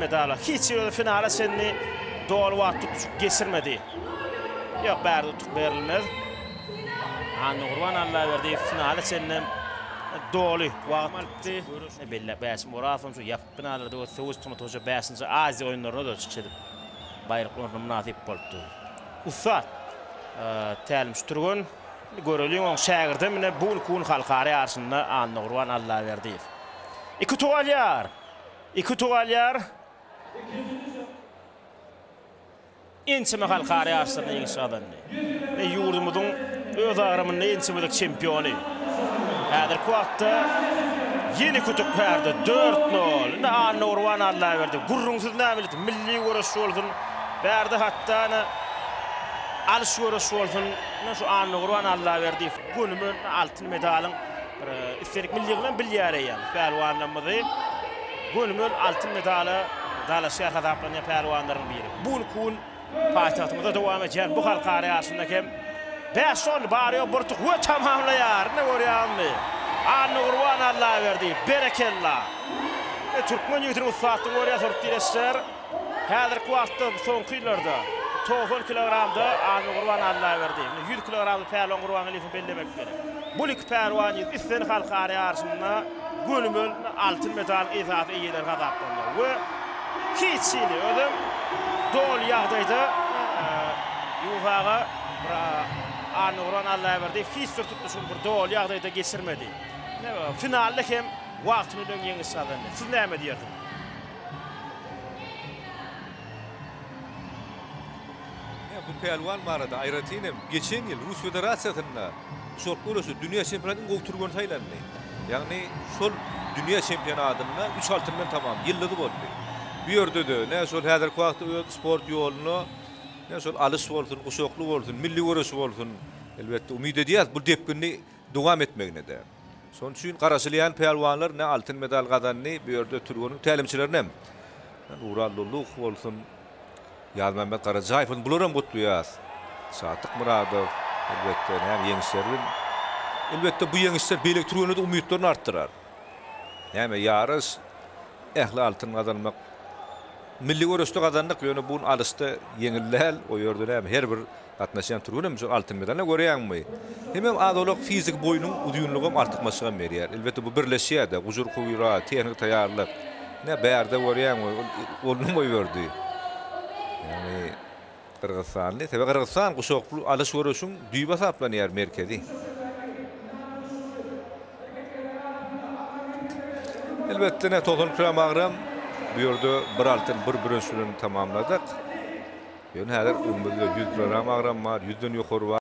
medala. Hiç ýerde finala çenli doly wagt tutluşyk geçirmedi. Ýok, bärde utuk berilmez. Annagurban Allaberdiýew finala çenli doly wagt alypdy. Belläp Bäşim Orazowyň şu ýapyk binalarda we söweş sungaty boýunça bäşinji Aziýa oýunlarynda-da çykyş edip, baýrakly orna mynasyp bolupdy. Ussat tälimçi türgen. Indi göreliň oň şägirdem ine bu günki gün halkara ýaryşynda Annagurban Allaberdiýew. Iki utuk alýar. Iki utuk alýar. Ençeme halkara ýaryşlarynda ýeňiş gazandy. We ýurdumyzyň öz agramynda ençeme gezek çempiony. Häzirki wagtda ýene iki utuk bärde, dört nol. Indi Annagurban Allaberdi gürrüňsiz näme milli göreş bolsun, bärde hatda ine alyş göreş bolsun, ine şu Annagurban Allaberdiýew gönümel altyn medalyň bir islendik milli ýygynam bilýär eýýäm pälwanlarymyzy gönümel altyn medala dalaşgär hasaplanýan pälwanlaryň biri. Bu günki gün paýtagtymyzda dowam edýän bu halkara ýaryşynda hem bäş golly bary-ýogy bir utuk we tamamlaýar. Ine görýäňizmi? Annagurban Allaberdiýew, berekella! Türkmen ýigidiniň ussatlygyny görýär sortdireçler. Häzirki wagtda soňky ýyllarda 90 kilogramda Annagurban Allaberdiýew, 100 kilogramda Pälwan Gurbangeldiýewi bellemek gerek. Bu iki pälwan ýigit islendik halkara ýaryşynda gönümel altyn medalyň esasy eýeleri hasaplanýar we hiç hili özem doly ýagdaýda Ýuwuz aga bir Annagurban Allaberdiýew hiç bir tutluşygyny bir doly ýagdaýda geçirmedi. Finalda hem wagtyndan öň ýeňiş gazandy. Siz näme diýersiňiz? Ine, bu pälwan barada aýratyn hem geçen ýyl Rus Federasiýasynda guşakly göreşde dünýä çempionatynyň iň gowy türgeni saýlandy. Ýagny şol dünýä çempionatynda üç altyndan tamam ýyldyzy boldy. Bu ýerde-de, ine, şol häzirki wagtda öz sport ýoluna, ine, şol alyş bolsun, guşakly bolsun, milli göreşi bolsun, elbetde, umyt edýäris bu depginli dowam etmegine-de. Şonuň üçin garaşylýan pälwanlar ne altyn medal gazandy, bu ýerde türgeniň tälimçilerini hem, Nural Lullukow bolsun, Ýazmämmet Garajaýew bolsun, bulary hem gutlaýarys. Şatlyk Myradow, elbetde, näme ýeňişleri bilen. Elbetde, bu ýeňişler beýleki türgenlerde umytlaryny artdyrar. Näme, ýaryş, ähli altyn gazanmak. Milli göreşde gazandyk, ýöne bu gün alyşda ýeňil däl. O ýerde näme, her bir Gatnaşýan türgenem şol altyn medala görýäňmi? Hemem az-owlak fiziki boýunyň uzynlygam artykmaçlygam berýär. Elbetde bu birleşýär-de, gujur-kuwrat, tehniki taýýarlyk. Ine bärde görýäňmi, ol goluny goýberdi. Ýagny gyrgyzystanly, sebäbi Gyrgyzystan guşakly alyş göreşiň düýbi hasaplanýar, merkezi. Elbetde ine 90 kilogram agram bu ýerde bir altyn, bir bürünç bilen tamamladyk. Ýöne häzir öňümizde 100 kilogram agram bar, ýüzden ýokary bar.